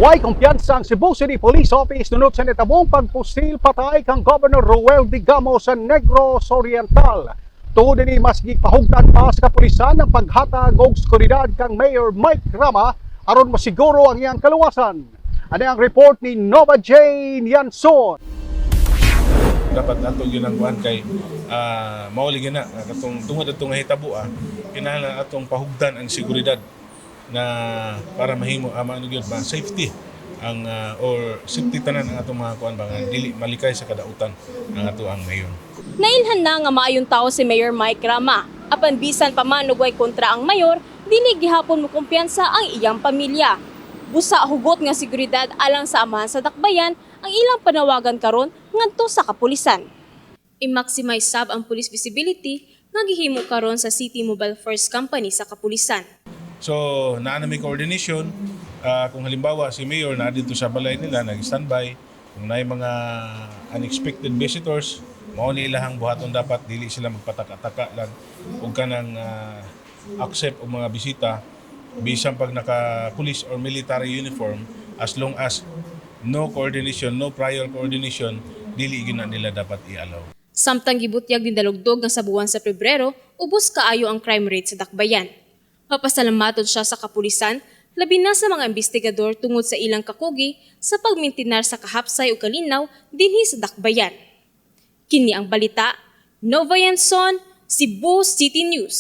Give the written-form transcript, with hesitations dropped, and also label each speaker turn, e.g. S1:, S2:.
S1: Way kumpiyansa ang Cebu City Police Office nunot sa nitabong pagpusil patay kang Governor Roel Degamo sa Negros Oriental. Tuod ni mas gipahugtan pa sa kapulisan ang paghatag og seguridad kang Mayor Mike Rama aron masiguro ang iyang kaluwasan. Ano ang report ni Nova Jane Yanson?
S2: Dapat nato gyud ang kuan kay mao lagi na nga katong tungod atong hitabo, kinahanglan atong pahugdan ang seguridad na para mahimo ama ano gyud ba safety ang or safety tanan ang atong mga kuan ba nga dili malikay sa kadautan ang ato ang mayor.
S3: Nailhan na nga maayong tao si Mayor Mike Rama. Apan bisan pa man og way kontra ang mayor, dili gihapon mo kumpiyansa ang iyang pamilya. Busa hugot nga seguridad alang sa amahan sa dakbayan ang ilang panawagan karon ngadto sa kapulisan. I-maximize sab ang police visibility nga gihimo karon sa City Mobile Force Company sa kapulisan.
S2: So naa na may coordination, kung halimbawa si mayor na dito sa balay nila nag-standby, kung naay mga unexpected visitors, mao ni ilahang buhaton. Dapat dili sila magpataka-taka lang ug kanang accept og mga bisita bisan pag naka police or military uniform. As long as no coordination, no prior coordination, dili gyud na nila dapat i-allow.
S3: Samtang gibutyag ni Dalugdog nga sa buwan sa Pebrero, ubos kaayo ang crime rate sa Dakbayan. Mapasalamaton siya sa kapulisan, labi na sa mga investigador tungod sa ilang kakugi sa pagmintinar sa kahapsay ug kalinaw dinhi sa Dakbayan. Kini ang balita, Nova Yanson, Cebu City News.